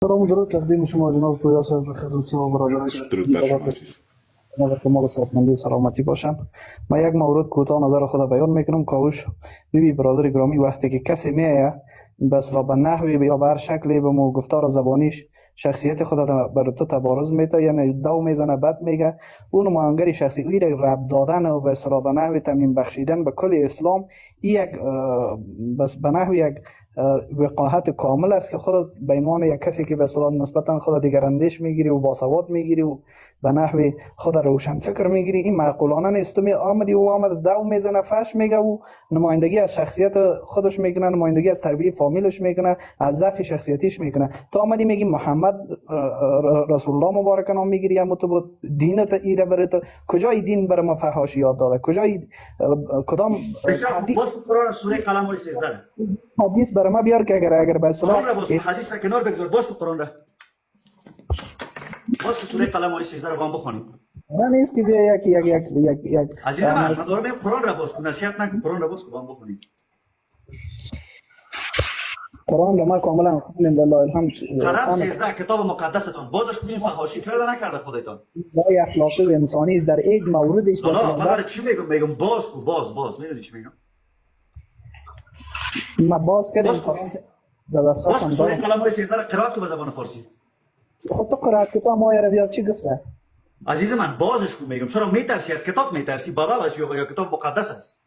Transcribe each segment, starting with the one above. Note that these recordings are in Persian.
سلام و درود تقدیم شما جناب پویا صاحب، بخیر دوستان و برادران که درود بر شما عزیز. در کمال صحتمندی و سلامتی باشن. ما یک مورد کوتاه نظر خود بیان میکنم. کاوش ببی برادر گرامی، وقتی که کسی میآید بس را به نحوی یا به هر شکلی به مو گفتار زبانیش شخصیت خود بر تو تبارز میته، یعنی دو میزنه، بد میگه، اون نمایانگر شخصی او را رب دادن و به اصطلاح به نحوی تمیم بخشیدن به کل اسلام، این یک بس به نحو یک وقاحت کامل است که خود به عنوان یک کسی که به اصطلاح نسبتا خود دیگر اندیش میگیری و باسواد میگیری و به نحوی خود روشن فکر میگیری، این معقولانه نیست. تو می آمدی و آمد دو میزنه، فش میگه و نمایندگی از شخصیت خودش میکنه، نمایندگی از تربیه فامیلش میکنه، از ضعف شخصیتیش میکنه. تو آمدی میگی محمد رسول الله مبارک نام میگیری، اما تو با دینت ایره برای تو کجای دین برای ما فحاشی یاد داده؟ کجای کدام بسیار خوب، باز قرآن سوره قلم های 13 حدیث برای ما بیار که اگر به اصطلاح قرآن را باز، حدیث را کنار بگذار، باز قرآن را باز، سوره قلم های 13 را با هم بخوانیم. نه نیست که بیا یک یک یک یک یک عزیز من، من دارم میگم قرآن را باز کن، نصیحت نکن، قرآن را باز کن با هم بخوانیم. قرآن را ما کاملا خواندیم لله الحمد. قلم 13 کتاب مقدستان بازش کنین، فحاشی کرده نکرده خودتان؟ رای اخلاقی و انسانی است در یک موردش. حالا من برای چی میگم؟ میگم باز کو، باز باز، میدونی چی میگم؟ ما باز کردیم قرآن در دسترسم باز سوره قلم های 13 را قرائت کو به زبان فارسی. خب تو قرائت کتاب ما را بیار چی گفته؟ عزیز من بازش کو میگم، چرا میترسی؟ از کتاب میترسی؟ بابا بس یا کتاب مقدس است؟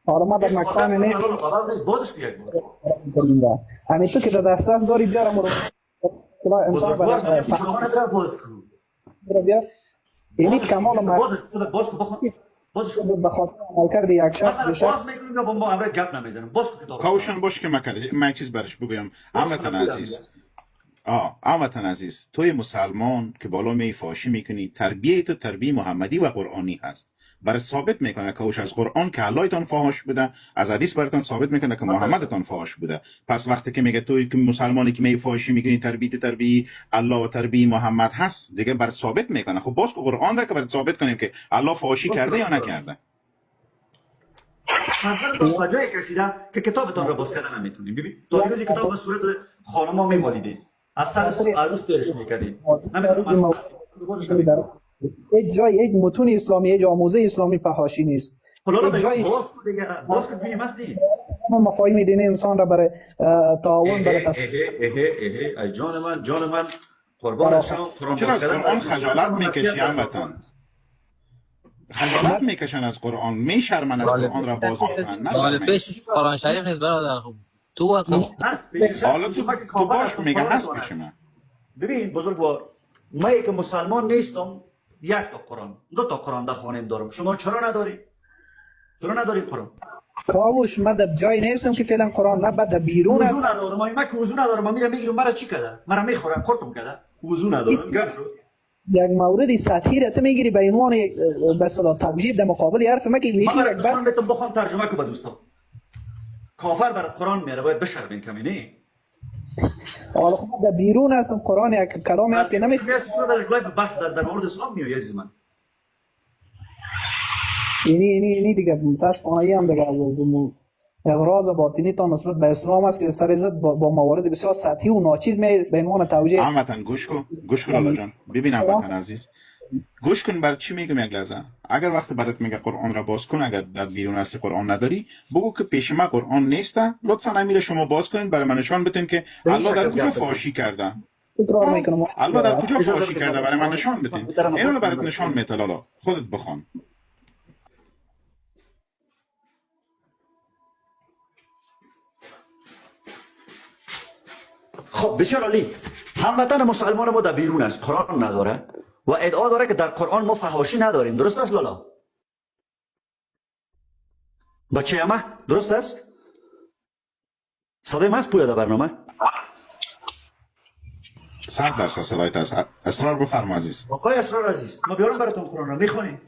حالا ما در مکان نه بابا نیست، بازش کو یک بار. همین تو که در دسترس داری بیارم رو انسان برای قرآن باز کو بیار. یعنی کمال بازش خودت باز کو بخوان، بازش به خاطر عمل کرده یک شخص دو شخص باز میکنیم یا با ما امر گپ نمیزنیم؟ باز کو کتاب کاوشان باش که من چیز برش بگویم. هموطن عزیز، هموطن عزیز، توی مسلمان که بالا می فاشی میکنی، تربیه تو تربیه محمدی و قرآنی هست. برای ثابت میکنه که اوش از قرآن که اللهتان فاحش بوده، از حدیث براتون ثابت میکنه که محمدتان فاحش بوده. پس وقتی که میگه توی که مسلمانی که می فاحشی میکنی، تربیت تربیه الله و تربیه محمد هست، دیگه بر ثابت میکنه. خب باز قرآن را که برات ثابت کنیم که الله فاحشی کرده یا نکرده. سرتان به جای کشیده که کتابتان را باز کردن نمیتونیم. ببین تا دیروز کتاب به صورت خانم‌ها میمالیدین، از سر عروس تیرش میکردین، نمیدونم یک جای یک متون اسلامی، یک آموزه اسلامی فحاشی نیست. حالا جای باز دیگه باز که ببینیم است نیست. مفاهیم دینی انسان را برای تعاون برای ای جان من، جان من قربان شما. قرآن چرا از قرآن خجالت میکشی هموطن؟ خجالت میکشن از قرآن، میشرمن از قرآن را باز میکنن. نه پیش قرآن شریف نیست برادر. خب تو حالا تو باش میگه هست پیش من. ببین بزرگوار، من که مسلمان نیستم، یک تا قرآن دو تا قرآن در خانه دارم، شما چرا نداری؟ چرا نداری قرآن؟ کاوش من در جای نیستم که فعلا قرآن نه، بعد بیرون وضو ندارم، من که وضو ندارم، من میرم میگیرم، مرا چی کرده؟ مرا میخورم، قرتم کرده، وضو ندارم، گم شد. یک مورد سطحی را تو میگیری به عنوان به اصطلاح توجیه در مقابل حرف من که من دوستان بهتون بخوام ترجمه کو به دوستان. کافر بر قرآن میاره، باید بشرمین کمی نه؟ حالا خب در بیرون هستم، قرآن یک کلام هست که نمیتونی چرا در بحث در مورد اسلام میای عزیز من؟ اینی دیگه متاسفانه هم دیگه از اغراض باطنی تا نسبت به اسلام است که سر زد با موارد بسیار سطحی و ناچیز می به عنوان توجیه. هموطن گوش کن، گوش کن لالا جان، ببین هموطن عزیز گوش کن برای چی میگم یک لحظه. اگر وقت برات میگه قرآن را باز کن، اگر در بیرون هستی قرآن نداری، بگو که پیش ما قرآن نیست، لطفا امیر شما باز کنین برای من نشان بدین که الله در کجا فحاشی کرده. الله در کجا فحاشی کرده برای من نشان بدین. اینو برات نشان میده لالا، خودت بخوان. خب بسیار عالی. هموطن مسلمان ما در بیرون است، قرآن نداره و ادعا داره که در قرآن ما فحاشی نداریم. درست است لالا؟ بچه ما درست است؟ صدای من است پویا در برنامه؟ 100% صدایت است. اصرار بفرما عزیز. آقای اسرار عزیز، ما بیارم براتون قرآن را میخونیم.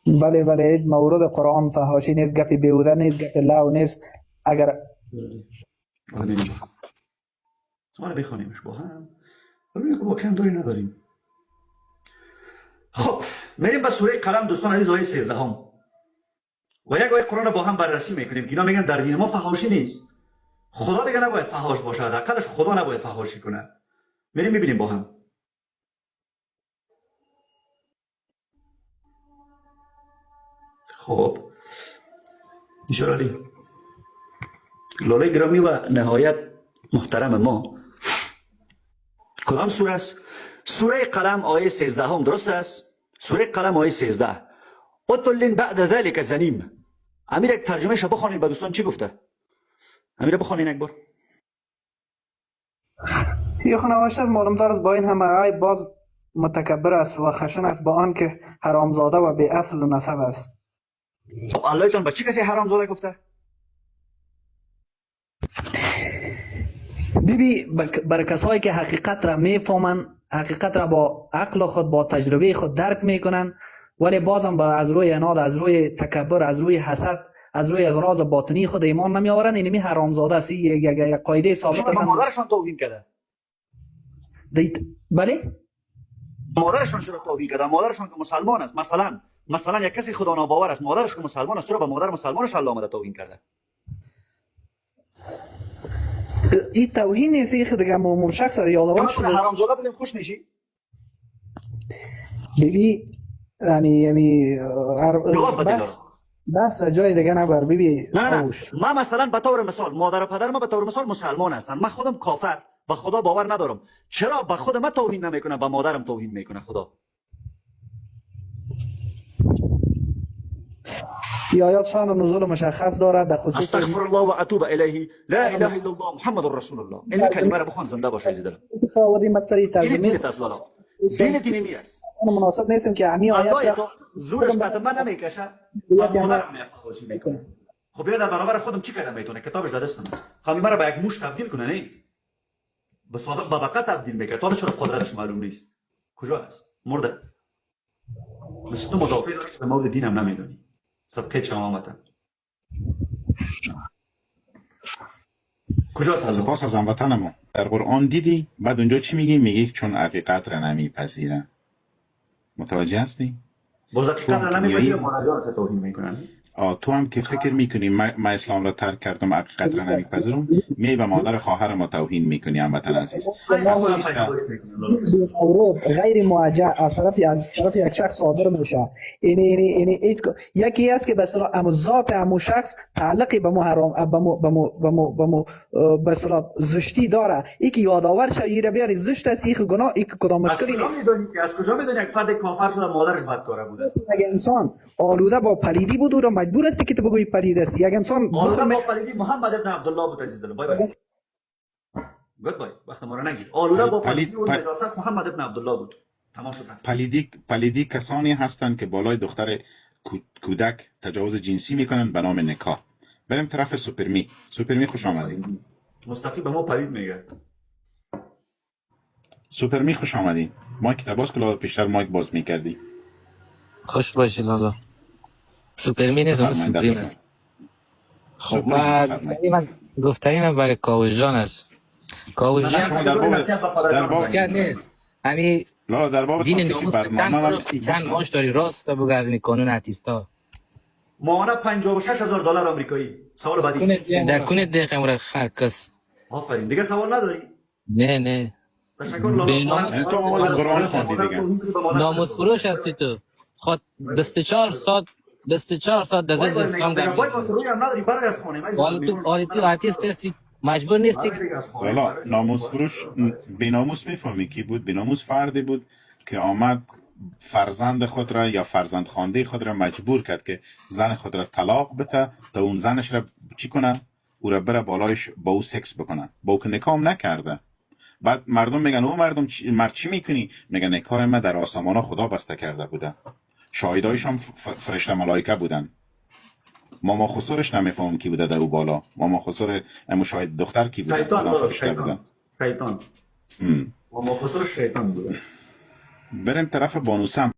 بله بله، هیچ مورد قرآن فحاشی نیست، گپی بیهوده نیست، گپ لغو نیست. اگر حالا بخوانیمش با هم، ببینیم که واقعا داری نداریم. خب میریم به سوره قلم دوستان عزیز، آیه 13 و یک آیه قرآن با هم بررسی میکنیم که اینا میگن در دین ما فحاشی نیست. خدا دیگه نباید فحاش باشه، حداقلش خدا نباید فحاشی کنه. میریم میبینیم با هم. خب جلالی لاله گرامی و نهایت محترم ما، کدام سوره است؟ سوره قلم آیه 13 هم درست است؟ سوره قلم آیه 13، عتل بعد ذلك زنیم. امیر یک ترجمه شو بخوانید به دوستان، چی گفته؟ امیر بخوانید یک بار. یه خانواده از معلومدار است با این همه عیب باز متکبر است و خشن است، با آنکه حرامزاده و بی اصل و نسب است. خب الله تان به چه کسی حرامزاده گفته؟ بیبی برای کسایی که حقیقت را میفهمن، حقیقت را با عقل خود، با تجربه خود درک میکنن، ولی بازم با از روی عناد، از روی تکبر، از روی حسد، از روی اغراض باطنی خود ایمان نمیآورن. اینمی حرامزاده است. یک قاعده ثابت چرا به است. مادرشان توهین کرده؟ بله؟ مادرشان چرا توهین کرده؟ مادرشان که مسلمان است، مثلا یک کسی خدا ناباور است، مادرش که مسلمان است، چرا به مادر مسلمانش الله آمده توهین کرده؟ این توهین نیست، این دیگه شخص را یادآور شما شده. حرامزاده بودیم خوش میشی؟ بیبی امی جواب بده. بس را جای دیگه نبر بیبی. نه نه نه، من مثلا به طور مثال مادر و پدر ما به طور مثال مسلمان هستن، من خودم کافر به خدا باور ندارم، چرا به خود من توهین نمیکنه، به مادرم توهین میکنه خدا؟ این آیات شان و نزول مشخص دارد در خصوص استغفر الله و اتوب الیه، لا اله الا الله محمد رسول الله. این کلمه را بخوان زنده باش عزیز دلم. آوردیم سری این ترجمه دینت است لالا، دین دینی است. مناسب نیستم که امی آیات الله تو زورش به من نمیکشه، به مادرم میفحاشی میکنه. خب بیا در برابر خودم چی کردم میتونه؟ کتابش در دستم است. خب مرا به یک موش تبدیل کنه، نه به صادق به بقه تبدیل میکنه. تا چرا قدرتش معلوم نیست کجا است؟ مرده. مثل تو مدافع داره که به مورد دینم نمیدونی. صدقه شما کجاست الله؟ سپاس از هموطن ما. در قرآن دیدی؟ بعد اونجا چی میگی؟ میگی چون حقیقت را نمیپذیرن. متوجه هستی؟ باز حقیقت را نمیپذیرن، مادر جانش توهین میکنن. تو هم که فکر میکنی من اسلام را ترک کردم حقیقت را نمیپذیرم، می به مادر خواهر ما توهین میکنی هموطن عزیز. پس چیست؟ غیر موجه از طرف یک شخص صادر میشه. این یکی است که به اصطلاح امو ذات امو شخص تعلقی به مو حرام به مو به اصطلاح زشتی داره. یکی یادآور شه ایره بیاری زشت است، یک گناه، یک کدام مشکلی نیست. از کجا میدونی یک فرد کافر شده مادرش بدکاره بوده؟ اگه انسان آلوده با پلیدی بود او را مجبور است که تو بگویی پلید است. یک انسان آلوده با پلیدی محمد ابن عبدالله بود عزیز دلم. bye bye goodbye، وقت ما رو نگیر. آلوده با پلیدی و نجاست محمد ابن عبدالله بود. تمام شد. پلیدی کسانی هستند که بالای دختر کودک تجاوز جنسی میکنن به نام نکاح. بریم طرف سوپرمی. سوپرمی خوش آمدید. مستقیم به ما پلید میگه. سوپرمی خوش آمدید. مایک باز کلا، پیشتر مایک باز میکردی. خوش باشی لالا. سوپرمی نیست، اون سوپریم است. خب من گفتنی من برای کاوش جان است. کاوش جان در باب نیست، همین لالا در باب دین ناموس چند ماش داری راست تا بگو از این کانون اتیستا. ماهانه 56,000 دلار آمریکایی. سوال بعدی. در کون دقیقه امرا خرکس. آفرین، دیگه سوال نداری؟ نه نه. تشکر لالا. تو قرآن خواندی دیگه. ناموس فروش هستی تو. خود 24 ساعت 24 ساعت در ضد اسلام گپ. وای با تو روی هم نداری، برای از خانه. آره تو آتیست هستی، مجبور نیستی. لالا ناموس فروش بیناموس میفهمی کی بود؟ بیناموس فردی بود که آمد فرزند خود را یا فرزند خوانده خود را مجبور کرد که زن خود را طلاق بده تا اون زنش را چی کنه؟ او را بره بالایش با او سکس بکنه. با او که نکاح نکرده. بعد مردم میگن او مردم مرد چی میکنی؟ میگن نکاح ما در آسمان خدا بسته کرده بوده. شاهدایش هم فرشته ملائکه بودن. ماما خسرش نمیفهمم کی بوده در او بالا. ماما خسر شاهد دختر کی بوده؟ شیطان. شیطان. شیطان. ماما خسر شیطان بوده. بریم طرف بانوسم.